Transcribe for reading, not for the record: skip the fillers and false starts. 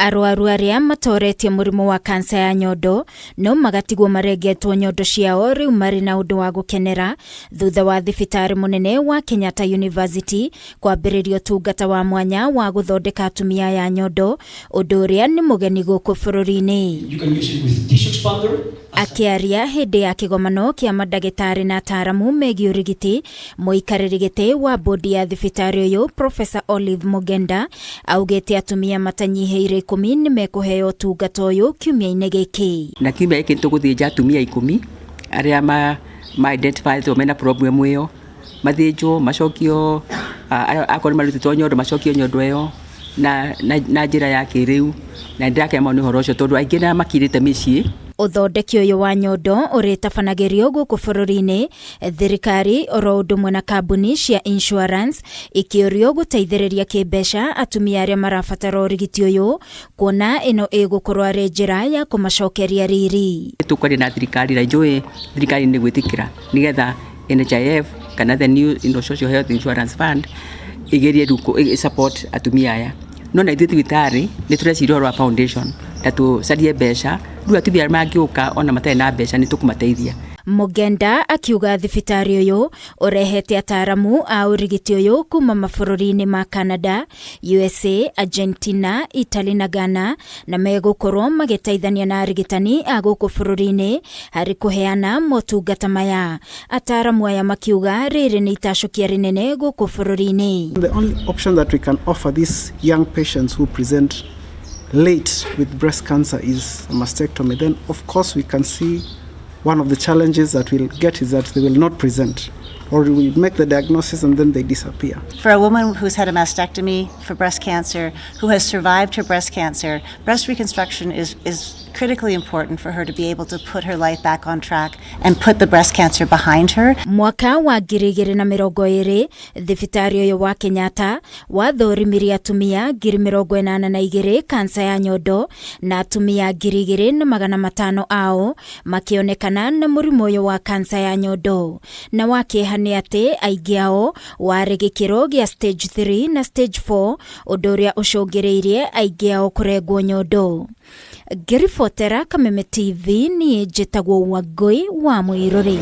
Arwaru arĩa matoretie mũrimũ wa kansa ya nyondo no magatigwo marengetwo nyondo ciao rĩu marĩ na ũndũ wa gũkenera thutha wa thibitarĩ mũnene wa Kenyatta University kwambĩrĩria ũtungata wa mwanya wa gũthondeka atumia ya nyondo, ũndũ ũrĩa nĩ mũgeni gũkũ bũrũri-inĩ. You can use it with tissue expander. Akĩaria hĩndĩ ya kĩgomano kĩa mandagĩtarĩ na ataaramu megiĩ ũrigiti, mũikarĩri gĩtĩ wa bodi ya thibitarĩ ũyũ Professor Olive Mugenda augĩte atumia matanyihĩire 10 nĩ mekũheo ũtungata ũyũ kiumia-inĩ gĩkĩ. Na kiumia gĩkĩ nĩtũgũthĩnja atumia 10 arĩa ma identify mena problem ĩyo, mathĩnjwo macokio, akorwo nĩ marutĩtwo nyondo macokio nyondo ĩyo na njĩra ya kĩrĩu, na nĩndĩrakena mũno nĩ ũhoro ũcio tondũ aingĩ nĩ makirĩte mĩciĩ. Ũthondeki ũyũ wa nyondo ũrĩtabanagĩrio gũkũ bũrũri-inĩ, thirikari oro ũndũ ũmwe na kambuni cia insurance ikĩũrio gũteithĩrĩria kĩmbeca atumia arĩa marabatara ũrigiti ũyũ, kuona ĩno ĩgũkorwo arĩ njĩra ya kũmacokeria riri. Tũkwaria na thirikari na njũĩ thirikari nĩ gwĩtĩkĩra nĩgetha NHIF kana the new Social Health Insurance Fund igerie rĩu support atumia aya. No na ithuĩ thibitarĩ nĩ tũreciria ũhoro wa foundation na tũcarie mbeca rĩu atumia arĩa mangĩũka ona matarĩ na mbeca nĩ tũkũmateithia. Mugenda akiuga thibitarĩ ũyũ ũrehete ataaramu a ũrigiti ũyũ kuma mabũrũri-inĩ ma Canada, USA, Argentina, Italy na Ghana, na megũkorwo magĩteithania na arigitani a gũkũ bũrũri-inĩ harĩ kũheana motungata maya. Ataaramu aya makiuga rĩrĩ nĩ itacũkia rĩnene gũkũ bũrũri-inĩ. The only option that we can offer these young patients who present late with breast cancer is a mastectomy. Then of course we can see one of the challenges that we'll get is that they will not present, or we make the diagnosis and then they disappear. For a woman who's had a mastectomy for breast cancer, who has survived her breast cancer, breast reconstruction is critically important for her to be able to put her life back on track and put the breast cancer behind her. Mwaka wa 2020 thibitarĩ ũyũ wa Kenyatta wathũrimirie atumia 82,000 kansa ya nyondo, na atumia 2,500 ao makĩonekana na mũrimũ ũyũ wa kansa ya nyondo. Na wa kĩeha nĩ atĩ aingĩ ao warĩ gĩkĩro gĩa stage 3 na stage 4, ũndũ ũrĩa ũcũngĩrĩirie aingĩ ao kũrengwo nyondo. Ngĩribotera Kameme TV, niĩ njĩtagwo Wangũi wa Mũirũrĩ.